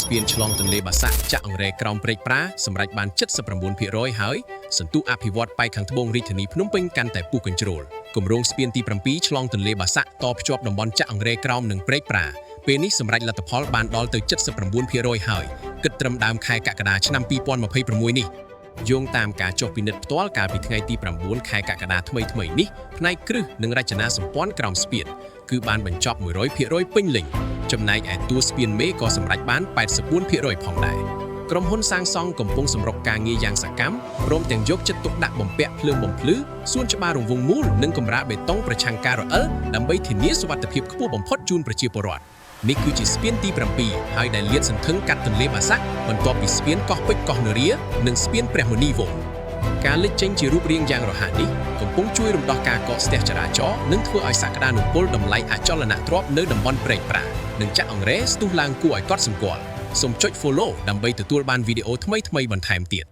ស្ពានឆ្លងទន្លេបាសាក់ចាក់អង្រែក្រោមព្រែកប្រាសម្រាប់បាន79%ហើយសន្ទុះអភិវឌ្ឍប៉ែកខាងត្បូងរាជធានីភ្នំពេញកាន់តែពុះកញ្ជ្រោលគម្រោងស្ពានទី7ឆ្លងទន្លេបាសាក់តភ្ជាប់តំបន់ចាក់អង្រែក្រោមនិងព្រែកប្រាពេលនេះសម្រាប់លទ្ធផលបានដល់ទៅ79%ហើយគិតត្រឹមដើមខែកក្កដាឆ្នាំ2026នេះយោងតាមការចុះពិនិត្យផ្ទាល់កាលពីថ្ងៃទី9ខែកក្កដាថ្មីៗនេះផ្នែកគ្រឹះនិងរចនាសម្ព័ន្ធក្រោមស្ពានគឺបានបញ្ចប់100%ពេញលេញ ចំណែកឯតួស្ពានមេក៏សម្រេចបាន84%ផងដែរក្រុមហ៊ុនសាងសង់កំពុងសម្រុកការងារយ៉ាងសកម្មព្រមទាំងយកចិត្តទុកដាក់បំពាក់ភ្លើងបំភ្លឺសួនច្បាររង្វង់មូលនិងកម្រាលបេតុងប្រឆាំងការរអិលដើម្បីធានាសុវត្ថិភាពខ្ពស់បំផុតជូនប្រជាពលរដ្ឋនេះគឺជាស្ពានទី7ហើយដែលលាតសន្ធឹងកាត់ទន្លេបាសាក់បន្ទាប់ពីស្ពានកោះពេជ្រកោះនរានិងស្ពានព្រះមុនីវង្សការលេចចេញជារូបរាងយ៉ាងរហ័សនេះកំពុងជួយរំដោះការកកស្ទះចរាចរណ៍និងធ្វើឲ្យសក្តានុពលតម្លៃអចលនទ្រព្យនៅតំបន់ព្រែកប្រានិងចាក់អង្រែស្ទុះឡើងគួរឲ្យកត់សម្គាល់សូមចុច Follow ដើម្បីទទួលបានវីដេអូថ្មីៗបន្ថែមទៀត។